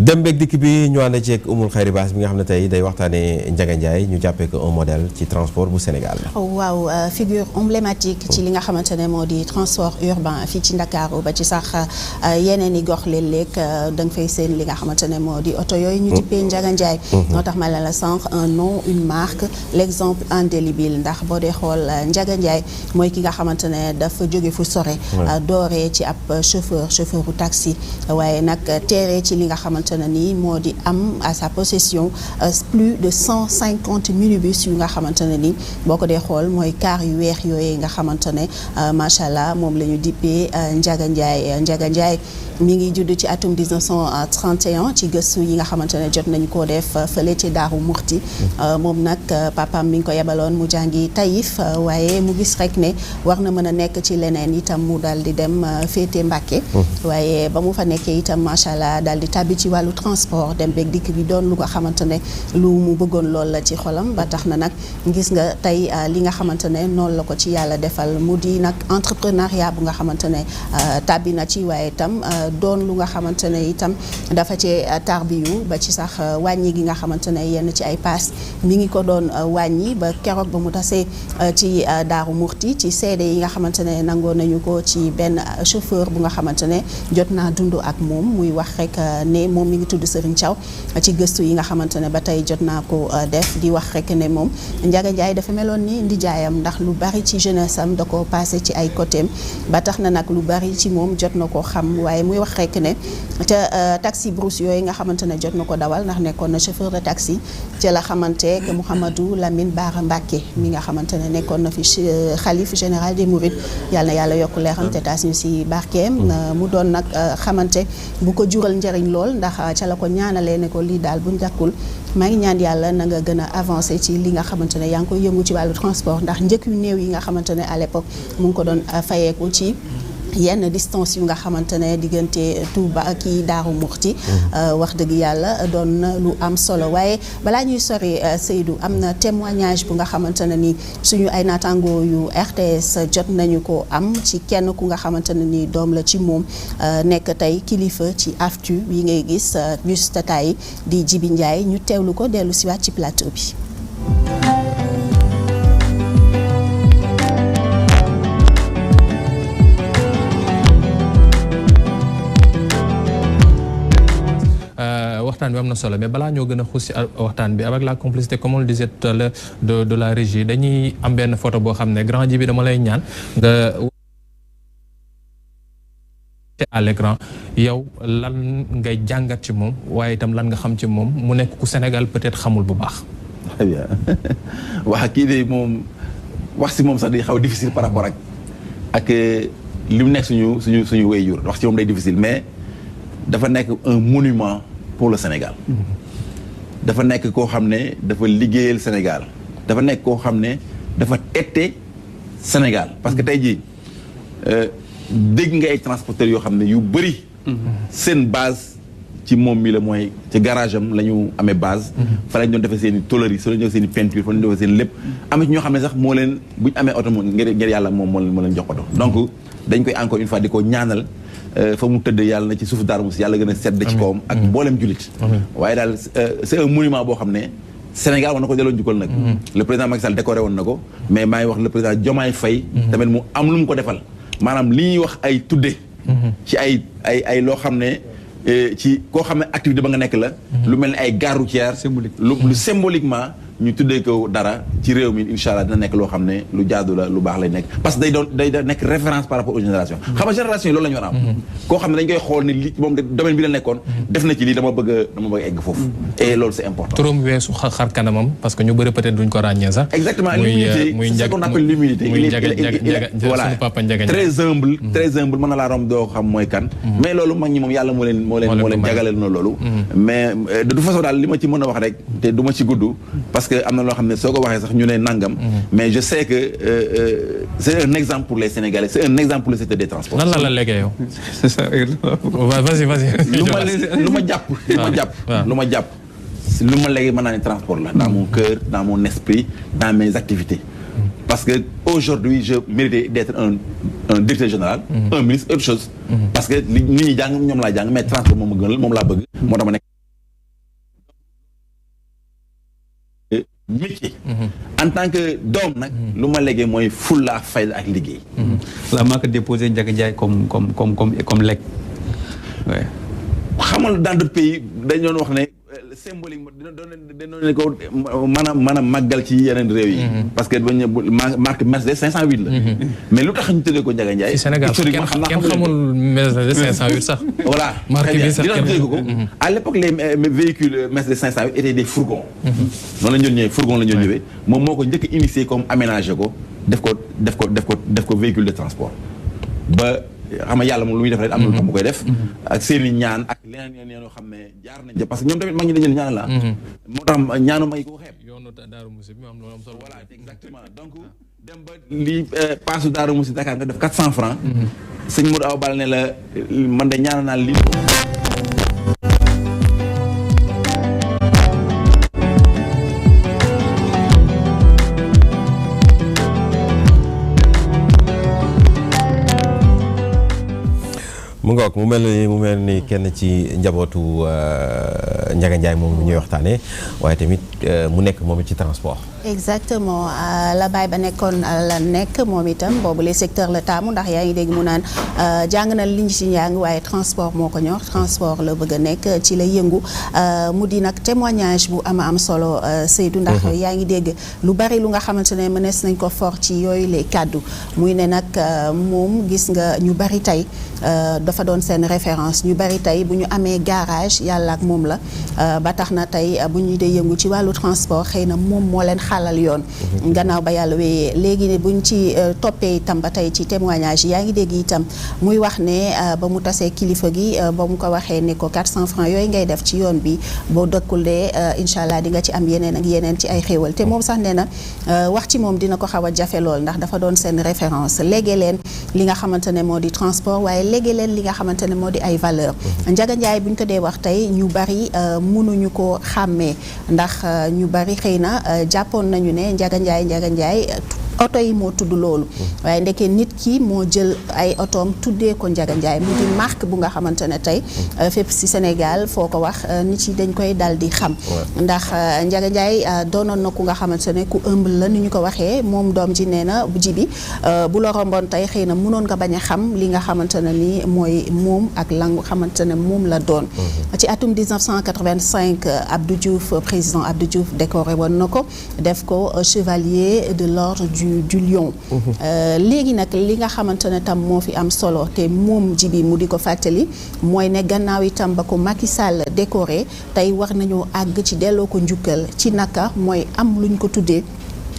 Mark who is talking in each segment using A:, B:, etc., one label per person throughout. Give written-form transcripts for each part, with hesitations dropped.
A: dem beeg dikk bi ñu ànd ceeg Oumoul Khayri Bass bi nga xam ne tey day waxtaanee Ndiaga Ndiaye ñu jàppee ko un modèle ci transport bu Sénégal.
B: waaw figure emblématique ci li nga xamante ne moo di transport urbain fii ci Ndakaaru ba ci sax yeneen i gox léeg-léeg da nga fay seen li nga xamante ne moo di oto yooyu ñu dippee Ndiaga Ndiaye. moo tax ma la sànq un nom une marque l'exemple indélébile ndax boo dee xool Ndiaga Ndiaye mooy ki nga xamante ne dafa jóge fu sore. dooree ci ab chauffeuru taxi waaye nag teeree ci li nga xamante ne nii moo di am à sa possession plus de 150 minibus yu nga xamante ne nii boo ko dee xool mooy car yu weex yooyu nga xamante ne macha allah moom la ñu dippee Ndiaga Ndiaye. Ndiaga Ndiaye mi ngi judd ci atum 1931 ci gëstu yi nga xamante ne jot nañu koo def fële ci Daaru Muxti moom nag papaam mi ngi ko yebaloon mu jàngi Taïf waaye mu gis rek ne war na mën a nekk ci leneen itam mu daal di dem féete Mbàkke waaye ba mu fa nekkee itam macha allah daal di tàbbi ci wàllu transport dem beeg dikk bi doon lu nga xamante ne lu mu bëggoon lool la ci xolam ba tax na nag gis nga tey li nga xamante ne noonu la ko ci yàlla defal mu di nag entrepreneuriat bu nga xamante ne tàbbi na ci waaye itam doon lu nga xamante ne itam dafa ci tarbiyu ba ci sax wàññi gi nga xamante ne yenn ci ay paas mi ngi ko doon wàññi ba keroog ba mu tasee ci Daaru Muxti ci seede yi nga xamante ne nangoo nañu ko ci benn chauffeur bu nga xamante ne jot naa dund ak moom muy wax rek ne moom mi ngi tudd Serigne Thiaw ci gëstu yi nga xamante ne ba tey jot naa ko def di wax rek ne moom Ndiaga Ndiaye dafa meloon ni ndijaayam ndax lu bari ci jeunesse am da ko passé ci ay côtéem ba tax na nag lu bari ci moom jot na ko xam waaye muy wax rek ne ca taxi brousse yooyu nga xamante ne jot na ko dawal ndax nekkoon na chauffeur de taxi ca la xamante que Mouhamadou Lamine Bara Mbacké mi nga xamante ne nekkoon na fi xalif général des Mourides yàlla na yàlla yokk leeram te taas ñu si barkeem mu doon nag xamante bu ko jural njëriñ lool ndax ca la ko ñaanalee ne ko lii daal bu njàkkul maa ngi ñaan yàlla na nga gën a avancé ci li nga xamante ne yaa ngi koy yëngu ci wàllu transport ndax njëkk yu néew yi nga xamante ne à l'époque mu ngi ko doon fayeeku ci yenn distance yu nga xamante ne diggante Touba kii Daaru Muxti wax dëgg yàlla doon na lu am solo waaye balaa ñuy sori Seydou am na témoignage bu nga xamante ne ni suñu ay naataangoo yu RTS jot nañu ko am ci kenn ku nga xamante ne ni doom la ci moom nekk tey kilifa ci AFTU yi ngay gis bus Tata yi di Jibi Ndiaye ñu teewlu ko dellu siwaat ci plateau bi.
C: waxtaan bi am na solo mais balaa ñoo gën a xuus ci waxtaan bi avec la complicité comme on le disait tout à l'heure de la régie dañuy am benn photo boo xam ne grand ji bi dama lay ñaan nga à l'écran yow lan ngay jàngat ci moom waaye itam lan nga xam ci moom mu nekk ku Sénégal peut-être xamul bu baax.
D: très bien wax kii de moom wax si moom sax day xaw difficile par rapport ak li mu nekk suñu waajur wax ci moom day difficile mais dafa nekk un monument pour le Sénégal dafa nekk koo xam ne dafa liggéeyal Sénégal dafa nekk koo xam ne dafa tette Sénégal parce que tey jii dégg nga ay transporteurs yoo xam ne yu bëri seen base ci moom mi la mooy ci garage am la ñu amee base fa lañ doon defee seen i tôlerie fa lañ doon seen i peinture fa lañ doon defee seen lépp am na ci ñoo xam ne sax moo leen buñ amee oto moom ngir yàlla moom moo leen jox oto donc dañ koy encore une fois di ko ñaanal fa mu tëdd yàlla na ci suuf Darou Mouhty yàlla gën a sedd ci kawam ak mboolem jullit waaye daal c'est un monument boo xam ne Sénégal war na ko delloo njukkal nag le président Macky Sall décoré woon na ko mais maa ngi wax le président Diomaye Faye tamit mu am lu mu ko defal maanaam li ñuy wax ay tudde ci ay loo xam ne ci koo xam ne activité ba nga nekk la lu mel ni ay gare routière lu symboliquement ñu tuddee ko dara ci réew mi incha allah dina nekk loo xam ne lu jaadu la lu baax lay nekk parce que day nekk référence par rapport aux générations xam nga génération yi loolu la ñu war a am koo xam ne dañ koy xool ni li moom domaine bi la nekkoon def na ci lii dama bëgg a egg foofu et loolu c'est important
C: turam weesu xar kanamam parce que ñu bëri peut-être duñ ko ràññee sax
D: exactement l'humilité c'est ce qu'on appelle l'humilité voilà très humble mën na laa romb doo xam mooy kan mais loolu mag ñi moom yàlla moo leen jagaleel na loolu mais de toute façon daal li ma ci mën a wax rek te du ma ci gudd parce que am na loo xam ne soo ko waxee sax ñu ne nangam mais je sais que c'est un exemple pour les Sénégalais c'est un exemple pour le secteur des transports.
C: lan la léegi yow. c'est ça vas-y.
D: lu ma jàpp lu ma léegi mën naa ne transport la dans mon cœur dans mon esprit dans mes activités parce que aujourd'hui je méritais d'être un directeur général un ministre autre chose parce que nit ñi jàng ñoom laa jàng mais transport moom ma gënal moom laa bëgg moo tax ma nekk métier. En tant que doom nag. lu ma léegi mooy fulla fayda ak liggéey.
E: la marque déposée Ndiaga Ndiaye comme lekk.
D: xamal dans d'autres pays dañ doon wax ne symbolique dina doon ko mën a màggal ci yeneen réew yi. parce que bañ marque Mercedes 508 la. mais lu tax ñu tuddee ko Ndiaga Ndiaye.
C: ci Sénégal kenn xamul Mercedes 508 sax.
D: voilà
C: marque bi sax kenn
D: tuddee ko. à l'époque les véhicules Mercedes 508 étaient des fourgons. noonu la ñu ñëwee fourgon la ñu ñëwee moom moo ko njëkk a initié comme aménagé ko def ko véhicule de transport ba. xam nga yàlla moom lu muy def rek am na lu tax mu koy def ak seeni ñaan ak leneen yoo xam ne jaar nañ ca parce que ñoom tamit mag ñi dañu ñaan la moo tax ñaanu may ko xeeb
C: yoonu Daaru Musi bi am loolu am solo
D: voilà exactement donc dem ba lii paasu Daaru Musi Dakar nga def 400 francs sëñ Modou Awa Bal ne la man de ñaan naa lii
A: mu ngoog mu mel ni kenn ci njabootu Ndiaga Ndiaye moom ñuy waxtaanee waaye tamit mu nekk moom it ci transport.
B: exactement la baay ba nekkoon la nekk moom itam boobu les secteurs la taamu ndax yaa ngi dégg mu naan jàng na liñ ci njàng waaye transport moo ko ñor transport la bëgg a nekk ci la yëngu mu di nag témoignage bu am solo Seydou ndax yaa ngi dégg lu bari lu nga xamante ne mënees nañ ko for ci yooyu les kàddu muy ne nag moom gis nga ñu bari tey dafa doon seen référence ñu bari tey bu ñu amee garage yàlla ak moom la ba tax na tey bu ñu dee yëngu ci wàllu transport xëy na moom moo leen xalal yoon gannaaw ba yàlla wéyee léegi ne buñ ci toppee itam ba tey ci témoignage yaa ngi dégg itam muy wax ne ba mu tasee kilifa gi ba mu ko waxee ne ko 400 francs yooyu ngay def ci yoon bi boo dëkkul de incha allah di nga ci am yeneen ak yeneen ci ay xéewal te moom sax nee na wax ci moom dina ko xaw a jafe lool ndax dafa doon seen référence léegi leen li nga xamante ne moo di transport waaye léegi leen li nga xamante ne moo di ay valeur Ndiaga Ndiaye bu ñu ko dee wax tey ñu bari mënuñu ko xàmmee ndax ñu bari xëy na jàppoon nañu ne Ndiaga Ndiaye oto yi moo tudd loolu waaye ndeke nit ki moo jël ay otoom tuddee ko Ndiaga Ndiaye mu di marque bu nga xamante ne tey fépp ci Sénégal foo ko wax nit yi dañ koy dal di xam ndax Ndiaga Ndiaye doonoon na ku nga xamante ne ku ëmb la ni ñu ko waxee moom doom ji nee na ji bi bu la romboon tey xëy na mënoon nga bañ a xam li nga xamante ne ni mooy moom ak la nga xamante ne moom la doon ci atum 1985 Abdou Diouf président Abdou Diouf décoré woon na ko def ko chevalier de l'ordre du Lion léegi nag li nga xamante ne tam moo fi am solo te moom ji bi mu di ko fàttali mooy ne gannaaw itam ba ko Macky Sall décoré tey war nañoo àgg ci delloo ko njukkal ci naka mooy am luñ ko tuddee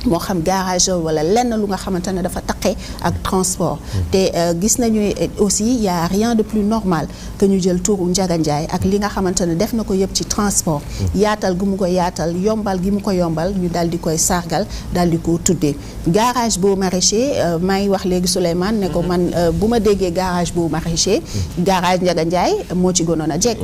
B: moo xam garage wala lenn lu nga xamante ne dafa taqee ak transport te gis nañu aussi y a rien de plus normal que ñu jël turu Ndiaga Ndiaye ak li nga xamante ne def na ko yëpp ci transport yaatal gi mu ko yaatal yombal gi mu ko yombal ñu daal di koy sargal daal di ko tuddee garage boo maraîcher maa ngi wax léegi Souleymane ne ko man bu ma déggee garage boo maraîcher garage Ndiaga Ndiaye moo ci gënoon a jekk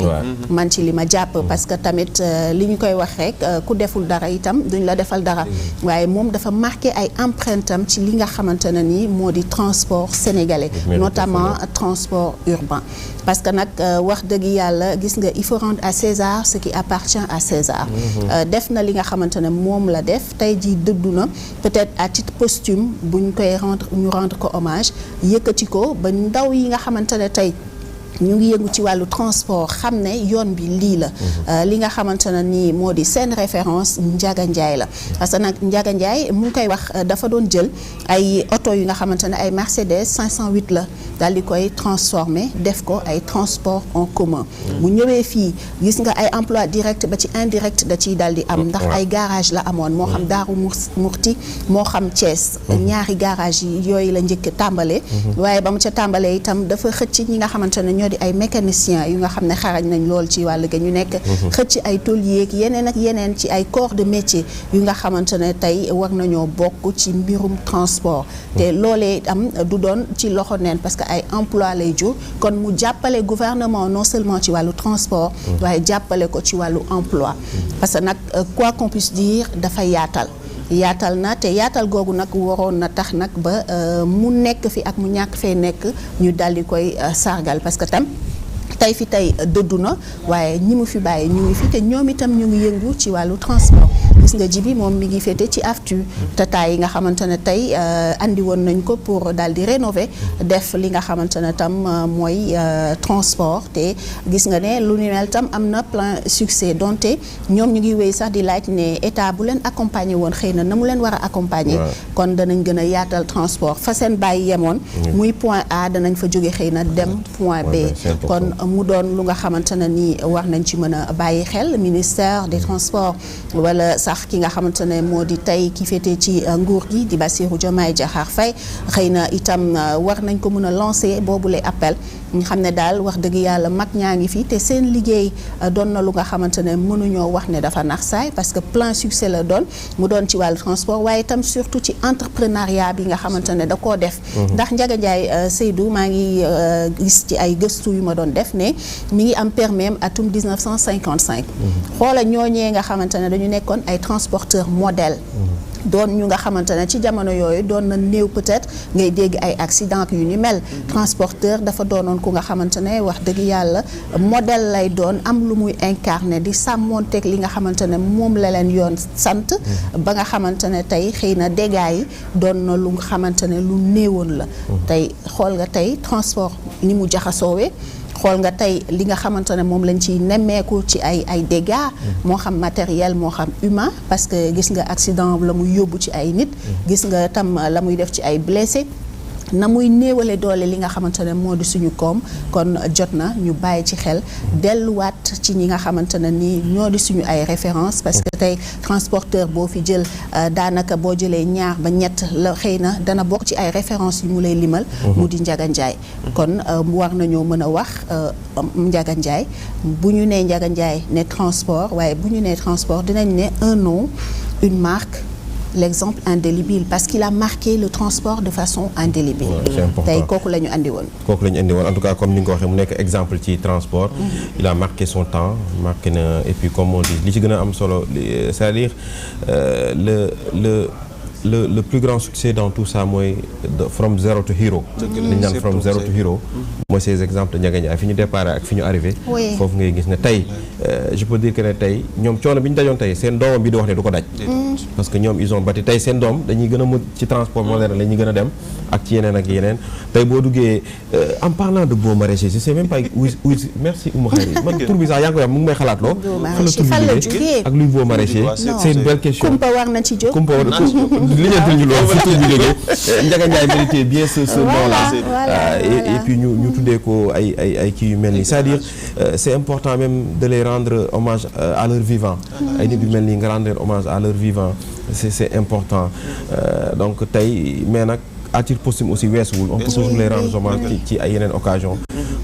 B: man ci li ma jàpp parce que tamit li ñu koy wax rek ku deful dara itam duñ la defal dara waaye moom dafa marqué ay empreinte am ci li nga xamante ne ni moo di transport sénégalais notamment transport urbain parce que nag wax dëgg yàlla gis nga il faut rendre à César ce qui appartient à César def na li nga xamante ne moom la def tey jii dëddu na peut-être à titre posthume buñ koy rendre ko hommage yëkkati ko ba ndaw yi nga xamante ne tey ñu ngi yëngu ci wàllu transport xam ne yoon bi lii la li nga xamante ne nii moo di seen référence Ndiaga Ndiaye la parce que nag Ndiaga Ndiaye mu ngi koy wax dafa doon jël ay oto yu nga xamante ne ay Mercedes 508 la daal di koy transformé def ko ay transport en commun mu ñëwee fii gis nga ay emploi direct ba ci indirect da ciy daal di am ndax ay garage la amoon moo xam Daaru Murti moo xam Thiès ñaari garage yi yooyu la njëkk tàmbalee waaye ba mu ca tàmbalee itam dafa xëcc ñi nga xamante ne ñoo di ay mécaniciens yu nga xam ne xarañ nañ lool ci wàll ga ñu nekk xëcc ay tôlier ak yeneen ak yeneen ci ay corps de métier yu nga xamante ne tey war nañoo bokk ci mbirum transport te loolee am du doon ci loxo neen parce que ay emploi lay jur kon mu jàppale gouvernement non seulement ci wàllu transport waaye jàppale ko ci wàllu emploi parce que nag quoi qu'on puisse dire dafa yaatal na te yaatal googu nag waroon na tax nag ba mu nekk fi ak mu ñàkk fee nekk ñu daal di koy sargal parce que tam tey fi tey dëddu na waaye ñi mu fi bàyyi ñu ngi fi te ñoom itam ñu ngi yëngu ci wàllu transport gis nga Jibi moom mi ngi féete ci AFTU tata yi nga xamante ne tey andi woon nañ ko pour daal di rénover def li nga xamante ne tam mooy transport te gis nga ne lu ni mel tam am na plein succès donte ñoom ñu ngi wéy sax di laaj ne état bu leen accompagner woon xëy na mu leen war a accompagner kon danañ gën a yaatal transport fa seen bàyyi yemoon muy point A danañ fa jóge xëy na dem point B kon mu doon lu nga xamante ne ni war nañ ci mën a bàyyi xel ministère des transports wala sax ki nga xamante ne moo di tey ki féete ci nguur gi di Bassirou Diomaye Diakhar Faye xëy na itam war nañ ko mën a lancer boobule appel ñu xam ne daal wax dëgg yàlla mag ñaa ngi fi te seen liggéey doon na lu nga xamante ne mënuñoo wax ne dafa nax saay parce que plein succès la doon mu doon ci wàllu transport waaye itam surtout ci entrepreneuriat bi nga xamante ne da koo def ndax Ndiaga Ndiaye Seydou maa ngi gis ci ay gëstu yu ma doon def ne mi ngi am permis atum 1955 xoola ñooñee nga xamante ne dañu nekkoon ay transporteurs modèles doon ñu nga xamante ne ci jamono yooyu doon na néew peut-être ngay dégg ay accident yu ni mel transporteur dafa doonoon ku nga xamante ne wax dëgg yàlla modèle lay doon am lu muy incarné di sàmmoonteeg li nga xamante ne moom la leen yoon sant ba nga xamante ne tey xëy na dégâts yi doon na lu nga xamante ne lu néewoon la tey xool nga tey transport ni mu jaxasoowee xool nga tey li nga xamante ne moom lañ ci nemmeeku ci ay dégâts moo xam matériel moo xam humain parce que gis nga accident la muy yóbbu ci ay nit gis nga tam la muy def ci ay blessé na muy néewale doole li nga xamante ne moo di suñu koom kon jot na ñu bàyyi ci xel delluwaat ci ñi nga xamante ne nii ñoo di suñu ay référence parce que tey transporteur boo fi jël daanaka boo jëlee ñaar ba ñett la xëy na dana bokk ci ay référence yu mu lay limal mu di Ndiaga Ndiaye kon war nañoo mën a wax Ndiaga Ndiaye bu ñu nee Ndiaga Ndiaye ne transport waaye bu ñu nee transport dinañ ne un nom une marque l'exemple indélébile parce qu'il a marqué le transport de façon indélébile. tey kooku la ñu andi woon.
A: kooku la ñu andi woon en tout cas comme ni nga ko waxee mu nekk exemple ci transport. il a marqué son temps marqué na et puis comme on dit li ci gën a am solo c'est-à-dire le plus grand succès dans tout ça mooy from zero to hero. li ñu naan from zero to hero. mooy ces exemples de Ndiaga Ndiaye fi ñu départ ak fi ñu arrivé. foofu ngay gis ne tey je peux dire que ne tey ñoom coono bi ñu dajoon tey seen doomam bi di wax ne du ko daj. parce que ñoom ils ont bâti tey seen doom dañuy gën a mën ci transport moderne la ñuy gën a dem ak ci yeneen ak yeneen tey boo duggee en parlant de Beaux Maraîchers je sais même pas merci Oumou Khayri man tur bi sax yaa ngi koy wax mu ngi may xalaat loo.
B: fan la jógee
A: ak luy Beaux Maraîchers c'est une belle question.
B: Kumpa war na ci jóg
A: Kumpa war li ñu ñu lool fu tur bi jógee Ndiaga Ndiaye mérité bien ce nom-là et puis ñu tuddee ko ay kii yu mel nii c'est-à-dire c'est important même de les rendre hommage à leur vivant ay nit yu mel nii nga rendre hommage à leur vivant c'est important donc tey mais nag à titre posthume aussi weesuwul on peut toujours les rendre hommage ci ay yeneen occasion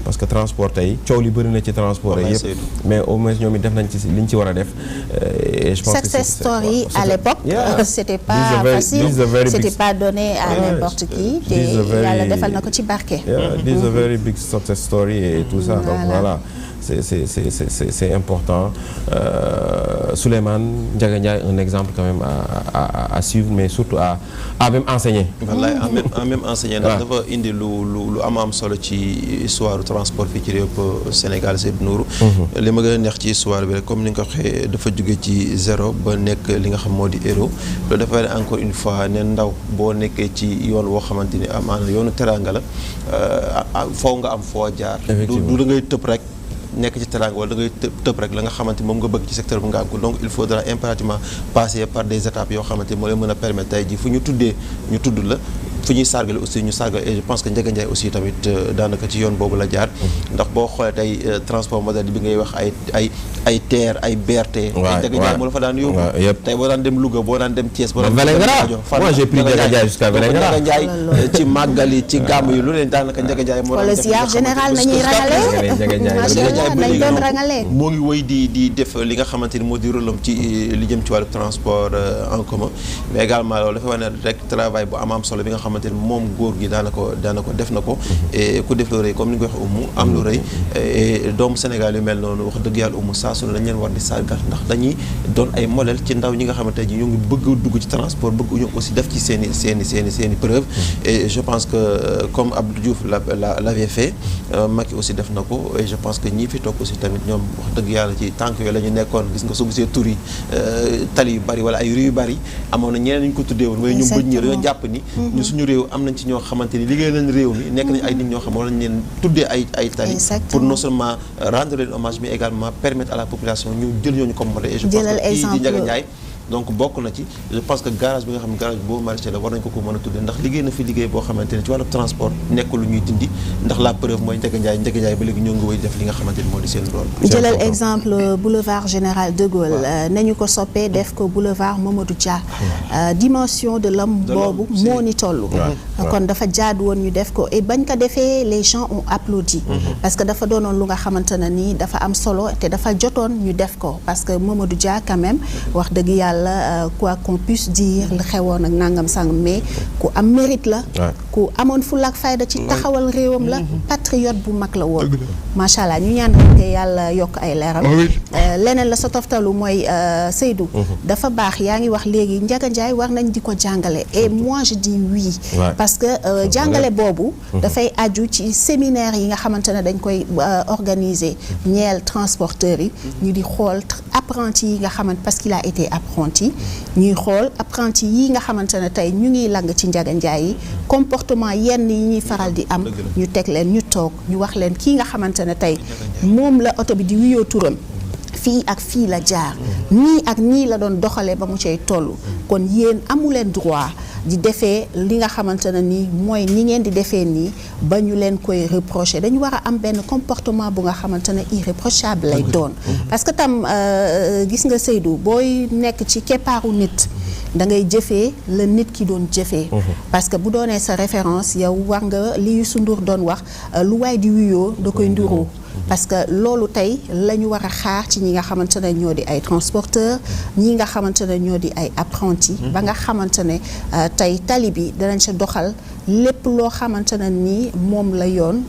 A: parce que transport tey coow li bëri na ci transport yëpp mais au moins ñoom it def nañ ci li ñu ci war a def et je pense que
B: success story à l'époque c'était pas facile c'était pas donné à n'importe qui te yàlla defal na ko ci barke
A: this is a very big success story et tout ça donc voilà c'est important Souleymane Ndiaga Ndiaye un exemple quand même à suivre mais surtout à même enseigner.
F: wallaay à même enseigner ndax dafa indi lu am solo ci histoire transport fii ci réew Sénégal Seydou Nourou. li ma gën a neex ci histoire bi rek comme ni nga ko waxee dafa jóge ci zéro ba nekk li nga xam moo di héros loolu dafa ne encore une fois ne ndaw boo nekkee ci yoon woo xamante ni amaana yoonu teraanga la foo nga am foo jaar. du da ngay tëb rek. nekk ci teranga wala da ngay tëb rek la nga xamante moom nga bëgg ci secteur bi nga am ko donc il faudra impérativement passer par des étapes yoo xamante moo leen mën a permettre tey ji fu ñu tuddee ñu tudd la fu ñuy sargale aussi ñu sargale et je pense que Ndiaga Ndiaye aussi tamit daanaka ci yoon boobu la jaar ndax boo xoolee tey transport moderne bi ngay wax ay TER ay BRT Ndiaga Ndiaye moo la fa daan yóbbu tey boo daan dem Louga boo daan dem Thiès boo daan dem
A: moi j'ai pris Ndiaga Ndiaye jusqu'à Vélingara
F: Ndiaga Ndiaye ci màggal yi ci gàmm yi lu leen daanaka Ndiaga Ndiaye moo daan
B: ziar général nañuy rangale
F: moo ngi woy di def li nga xamante ni moo di rôle am ci li jëm ci wàllu transport en commun mais également loolu dafa wane rek travail bu am solo bi nga xamante ni moom góor gi daana ko def na ko et ku def lu rëy comme ni nga ko waxee am lu rëy et doomu Sénégal yu mel noonu wax dëgg yàlla saa su ne dañ leen war di sargal ndax dañuy doon ay modèle ci ndaw ñi nga xamante ji ñu ngi bëgg dugg ci transport bëgg ñu aussi def ci seen i preuve et je pense que comme Abdou Diouf l'avait fait Macky aussi def na ko et je pense que ñii fi toog aussi tamit ñoom wax dëgg yàlla ci tànk yooyu la ñu nekkoon gis nga soo gisee tur yi tali yu bari wala ay rue yu bari amoon na ñeneen ñu ko tuddee woon waaye ñoom bëj ñi dañoo jàpp ni ñu suñu réew am nañ ci ñoo xamante ni liggéey nañ réew mi nekk nañ ay nit ñoo xam wala ñu leen tuddee ay tali pour non seulement rendre leen hommage mais également permettre à la population ñu jël ñooñu comme modèle et je pense que kii di Ndiaga Ndiaye donc bokk na ci je pense que garage bi nga xam ne garage boobu maraîcher la war nañ ko mën a tuddee ndax liggéey na fi liggéey boo xamante ne ci wàllu transport nekk lu ñuy dindi ndax la preuve mooy Ndiaga Ndiaye ba léegi ñoo ngi wéy def li nga xamante ni moo di seen rôle.
B: jëlal exemple boulevard Général de Gaulle nañu ko soppee def ko boulevard Mamadou Dia dimension de l'homme boobu moo ni toll kon dafa jaadu woon ñu def ko et bañ ko defee les gens ont applaudi parce que dafa doonoon lu nga xamante ne nii dafa am solo te dafa jotoon ñu def ko parce que Mamadou Dia quand même wax dëgg yàlla quoi qu'on puisse dire li xewoon ak nangam sang mais ku am mérite la ku amoon fulla ak fayda ci taxawal réewam la patriote bu mag la woon macha allah ñu ñaan ko yàlla yokk ay leeram leneen la sa toftalu mooy Seydou dafa baax yaa ngi wax léegi Ndiaga Ndiaye war nañ di ko jàngale et moi je dis oui parce que jàngale boobu dafay aju ci séminaire yi nga xamante ne dañ koy organiser ñeel transporteurs yi ñu di xool apprenti yi nga xamante parce qu'il a été apprenti ñuy xool apprenti yi nga xamante ne tey ñu ngi lang ci Ndiaga Ndiaye yi comportement yenn yi ñuy faral di am ñu teg leen ñu toog ñu wax leen kii nga xamante ne tey moom la oto bi di wuyoo turam fii ak fii la jaar nii ak nii la doon doxalee ba mu cay toll kon yéen amu leen droit di defee li nga xamante ne nii mooy ni ngeen di defee nii ba ñu leen koy reprocher dañu war a am benn comportement bu nga xamante ne irréprochable lay doon parce que tam gis nga Seydou booy nekk ci keppaaru nit da ngay jëfee la nit ki doon jëfee parce que bu doonee sa référence yow war nga li Youssou Ndour doon wax lu waay di wuyoo da koy nduroo parce que loolu tey la ñu war a xaar ci ñi nga xamante ne ñoo di ay transporteurs ñi nga xamante ne ñoo di ay apprentis ba nga xamante ne tey tali bi danañ sa doxal lépp loo xamante ne nii moom la yoon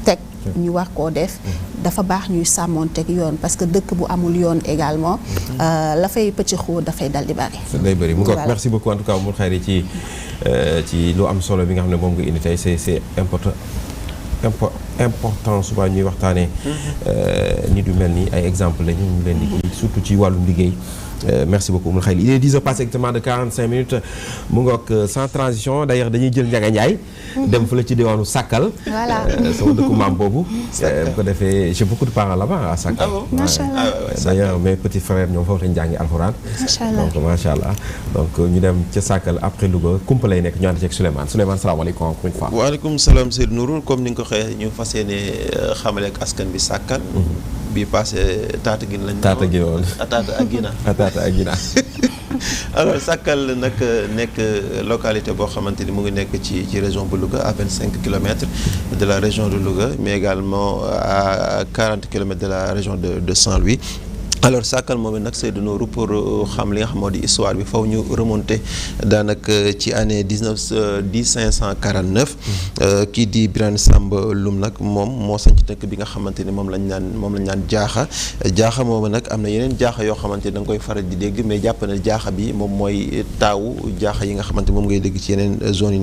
B: teg ñu war koo def dafa baax ñuy sàmmoonteeg yoon parce que dëkk bu amul yoon également la fay pëccëxoo dafay dal di bari.
A: day bëri mu ngoog merci beaucoup en tout cas Mour Khayri ci lu am solo bi nga xam ne moom nga indi tey c'est important souvent ñuy waxtaanee nit yu mel ni ay exemple lañu ñu leen di kii surtout ci wàllum liggéey merci beaucoup Mour Khayri il est 10h passé exactement de 45 minutes mu ngoog sans transition d'ailleurs dañuy jël Ndiaga Ndiaye dem fu la ci diwaanu Sakal sama dëkku maam boobu bu ko defee j'ai beaucoup de parents là-bas à Sakal
B: macha allah
A: d'ailleurs mes petits frères ñoom foofu lañu jàngi alxuraan donc macha allah donc ñu dem ca Sakal après Louga kumpa lay nekk ñu ànd ci ak Souleymane salaamaaleykum encore une fois
F: waaleykum salaam Seydou Nourou comme ni nga ko xëyee ñu fas yéene xamale ak askan bi Sakal bi passé Tataguine lañ Tata ak Gina alors Sakal nag nekk localité boo xamante ni mu ngi nekk ci région bu Louga à 25 kilomètres de la région de Louga mais également à 40 kilomètres de la région de Saint-Louis. alors Sakal moom it nag Seydou Nourou pour xam li nga xam moo di histoire bi faw ñu remonter daanaka ci année 1549 kii di Birane Samba Loum nag moom moo sañ ci dëkk bi nga xamante ni moom lañ naan jaaxa moom nag am na yeneen jaaxa yoo xamante ni da nga koy faral di dégg mais jàpp na jaaxa bi moom mooy taawu jaaxa yi nga xamante moom ngay dégg ci yeneen zone yi